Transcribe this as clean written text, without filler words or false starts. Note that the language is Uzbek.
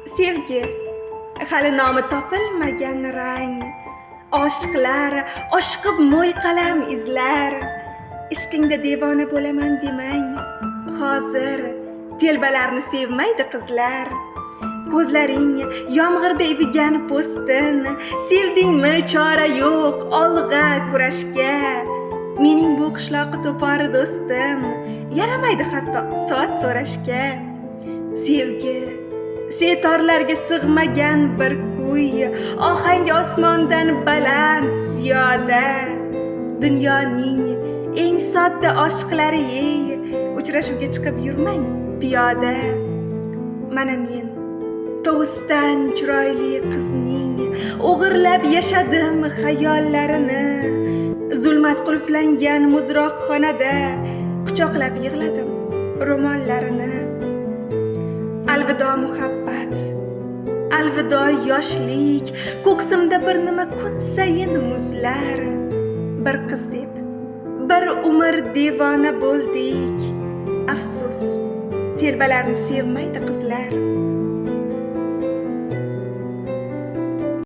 Sevgi hali nomi topilmagan rang. Oshiqlar oshiqib mo'yqalam izlar. Ishqingda devona bo'laman demang. Hozir telbalarni sevmaydi qizlar. Ko'zlaring yomg'irda ivigan po'stin. Sevdingmi, chora yo'q olg'a kurashga. Mening bu qishloqi to'pori do'stim yaramaydi hatto soat so'rashga. Sevgi setorlarga sig'magan bir kuy, ohangi osmondan baland ziyoda. Dunyoning eng sodda oshiqlari, ey, uchrashuvga chiqib yurmang piyoda. Mana men tovusdan chiroyli qizning o'g'irlab yashadim xayollarini. Zulmat qulflangan muzroq xonada quchoqlab yig'ladim ro'mollarini. Alvido muhabbat, alvido yoshlik, ko'ksimda bir nima kun sayin muzlar. Bir qiz deb bir umr devona bo'ldik. Afsus, telbalarni sevmaydi qizlar.